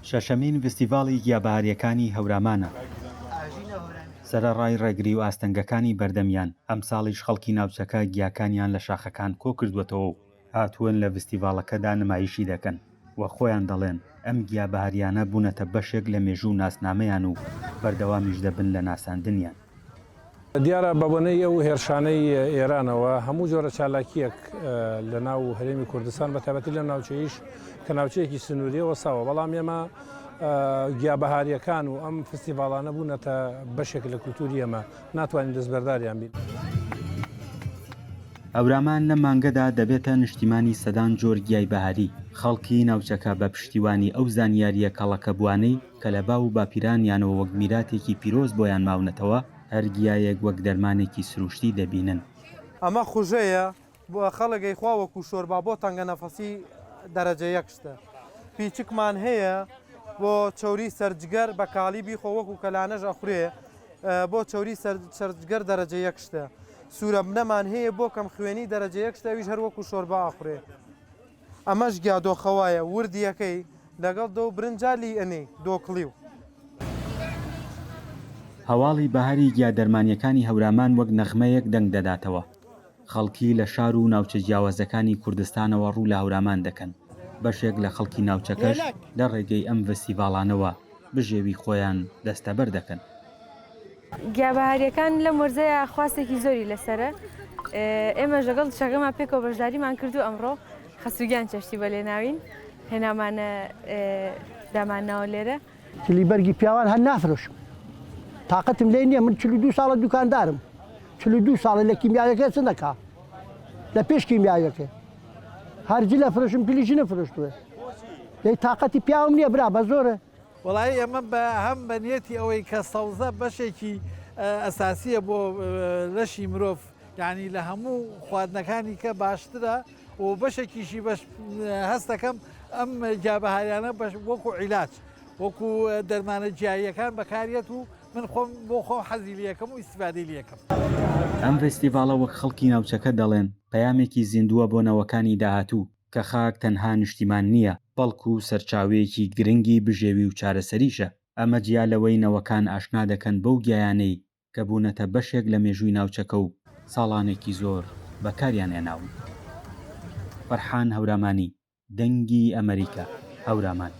شەشەمین ڤستیڤاڵی گیابەهارییەکانی هەورامانە. سەرەڕای ڕێگری و ئاستەنگەکانی بەردەمیان، ئەمساڵیش خەڵکی ناوچەکە گیاکانیان لە شاخەکان کۆکردووەتەوە و هاتوون لە ڤستیڤاڵەکەدا نمایشی دەکەن و خۆیان دەڵێن، ئەم گیابەهارییانە بوونەتە بەشێک لە مێژوو و ناسنامەیان و بەردەوامیش دەبن لە ناساندنیان. دیارە بە بۆنەی ئەو هێرشانەی ئێرانەوە هەموو جۆرە چالاکییەک لە ناو هەرێمی کوردستان بە تایبەتی لەم ناوچەیش کە ناوچەیەکی سنووریە وەساوە بەڵام ئێمە گیابەهاریەکان و ئەم فستیڤاڵانە بوونەتە بەشێک لە کولتوری ئێمە ناتوانین دەستبەرداریان بین. هەورامان لەم مانگەدا دەبێتە نیشتیمانی سەدان جۆر گیای بەهاری، خەڵکی ناوچەکە بە پشتیوانی ئەو زانیارییە کەڵەکەبووانەی کە لە باو و باپیرانیانەوە وەک میراتێکی پیرۆز بۆیان ماونەتەوە، هەر گیایەک وەک دەرمانێکی سروشتی دەبینن. ئەمە خوژەیە خەڵک ئەیخوا وەکو شۆربا بۆ تەنگە نەفەسی دەرەجە یەک شتە. پیچکمان هەیە بۆ چەوری سەر جگەر بە کاڵی بیخۆ وەکو کەلانەش ئەخورێ بۆ چەوری سەر جگەر دەرەجە یەک شتە. سورەبنەمان هەیە بۆ کەم خوێنی دەرەجە یەک شتە ئەویش هەر وەکو شۆربا ئەخورێ. ئەمەش گیا دۆخەوایە وردیەکەی لەگەڵ دۆ و برنجا لی ئەنێی دۆکڵیو. هەواڵی بەهاری گیا دەرمانیەکانی هەورامان وەک نەغمەیەک دەنگ دەداتەوە. خەڵکی لە شار و ناوچە جیاوازەکانی کوردستانەوە ڕوو لە هەورامان دەکەن، بەشێک لە خەڵکی ناوچەکەش لە ڕێگەی ئەم ڤستیڤاڵانەوە بژێوی خۆیان دەستەبەر دەکەن. گیا بەهارییەکان لەم وەرزەیا خواستێکی زۆری لەسەرە، ئێمەش لەگەڵ کچەکەمان پێکەوە بەشداریمان کردو ئەمڕۆ خەسووگیان چێشتی بە لێناوین هێنامانە دامانناوە لێرە. جلی بەرگی پیاوان هەر نافرۆشم تاقەتم لێی نییە من 42 ساڵە دوکاندارم 42 ساڵە لە کیمیاویەکە چ دەکا لە پێش کیمیاویەکە هەر جلە فرۆشم جلی ژنە فرۆشتووە دەی تاقەتی پیاوم نییە برا بە زۆرە. وەڵایی ئێمە بە هەم بە نیەتی ئەوەی کە سەوزە بەشێکی ئەساسیە بۆ لەشی مرۆڤ یانی لە هەموو خواردنەکانی کە باشترە و بەشێکیشی بەش هەستەکەم ئەم گیابەهاریانە بەش وەکو عیلاج وەکو دەرمانە گیاییەکان بەکاریەت و من خۆم بۆ خۆم حەزی لەکەم و ئیسیفادەی لەکەم. ئەم ڤێستیڤاڵە وەک خەڵکی ناوچەکە دەڵێن پەیامێکی زیندووە بۆ نەوەکانی داهاتوو کە خاک تەنها نیشتیمان نییە، بەڵکو سەرچاوەیەکی گرنگی بژێوی و چارەسەریشە، ئەمە جیا لەوەی نەوەکان ئاشنا دەکەن بەو گیایانەی کە بوونەتە بەشێک لە مێژووی ناوچەکە و ساڵانێکی زۆر بەکاریان هێناون. فەرحان هەورامانی، دەنگی ئەمەریکا، هەورامان.